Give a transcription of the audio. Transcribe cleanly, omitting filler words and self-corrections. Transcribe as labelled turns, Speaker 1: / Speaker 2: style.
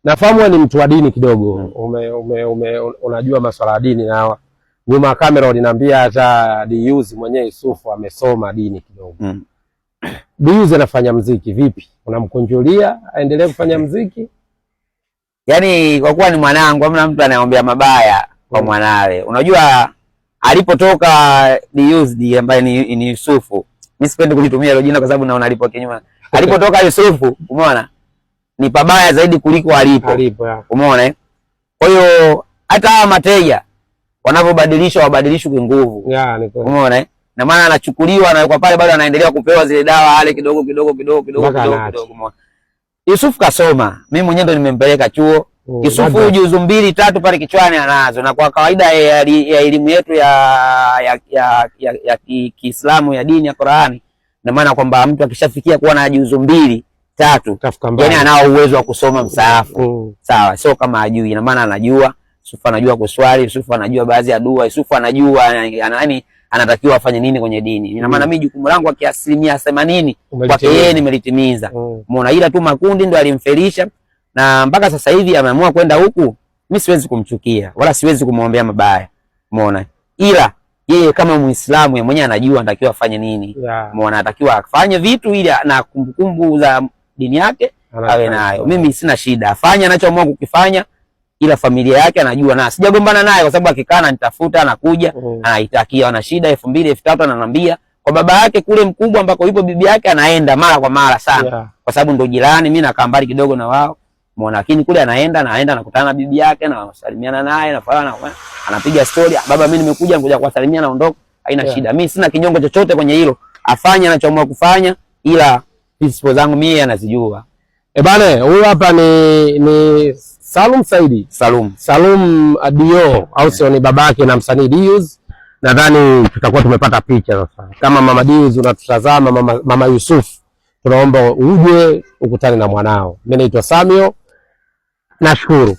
Speaker 1: Nafahamu wewe ni mtu wa dini kidogo. Ume, ume, ume, unajua masuala ya dini na nyuma ya kamera uliniambia hata Diyuzi mwenyewe Yusufu amesoma dini kidogo. Diyuzi anafanya mziki vipi? Unamkunjulia aendelee kufanya mziki?
Speaker 2: Yaani kwa kuwa ni mwanangu, hamna mtu anayeombea mabaya kwa mwanawe. Unajua alipotoka Diyuzi ambaye ni Yusufu, mimi sipendi kulitumia hilo jina kwa sababu naona alipo kinyume. Alipotoka Yusufu, umeona? Ni pabaya zaidi kuliko alipo.
Speaker 1: Alipo ya.
Speaker 2: Umeona eh? Kwa hiyo hata hawa mateja wanavyobadilishwa wabadilishwe kwa nguvu.
Speaker 1: Ya, ni kweli.
Speaker 2: Umeona eh? Na maana anachukuliwa anawekwa pale, bado anaendelea kupewa zile dawa ale kidogo kidogo kidogo kidogo
Speaker 1: Mpaka
Speaker 2: kidogo
Speaker 1: anaacha.
Speaker 2: kidogo. Umeona? Yusuf kasoma, mimi mwenyewe ndo nimempeleka chuo. Yusufu juzu mbili tatu pale kichwani anazo, na kwa kawaida ya elimu yetu ya Kiislamu ya dini ya Qur'ani, na maana kwamba mtu akishafikia kuwa na juzu mbili tatu,
Speaker 1: Kafika mbali.
Speaker 2: yani anao uwezo wa kusoma msaafu. Sawa, sio kama ajui, ina maana anajua. Yusufu anajua kuswali, Yusufu anajua baadhi ya dua, Yusufu anajua yani anatakiwa afanye nini kwenye dini. Ina maana mimi jukumu langu kwa 80% kwake
Speaker 1: Umelitimiza.
Speaker 2: yeye nimelitimiza. Umeona, ila tu makundi ndo alimfelisha na mpaka sasa hivi ameamua kwenda huku. Mimi siwezi kumchukia wala siwezi kumwombea mabaya. Umeona, ila yeye kama Muislamu yeye mwenyewe anajua anatakiwa afanye nini. Umeona, anatakiwa afanye vitu ili na kumbukumbu za dini yake awe nayo. Mimi sina shida, afanye anachoamua kukifanya, ila familia yake anajua, na sijagombana naye kwa sababu akikaa ananitafuta, anakuja anaitakia, ana shida 2000 3000 ananiambia. Kwa baba yake kule mkubwa ambako yupo bibi yake anaenda mara kwa mara sana, kwa sababu ndo jirani, mimi nakaa mbali kidogo na wao. Umeona, lakini kule anaenda naenda anakutana na bibi yake na wasalimiana naye na fana anapiga story, baba mimi nimekuja ngoja kuwasalimia naondoka, haina shida. Mimi sina kinyongo chochote kwenye hilo, afanye anachoamua kufanya, ila principle zangu mimi anazijua.
Speaker 1: E bane, huyu hapa ni Salum Saidi.
Speaker 2: Salum.
Speaker 1: Salum Dio au sio, ni babake na msanii Dius. Nadhani tutakuwa tumepata picha sasa. Kama mama Dius unatutazama, mama Yusuf, tunaomba uje ukutane na mwanao. Mimi naitwa Samio, nashukuru.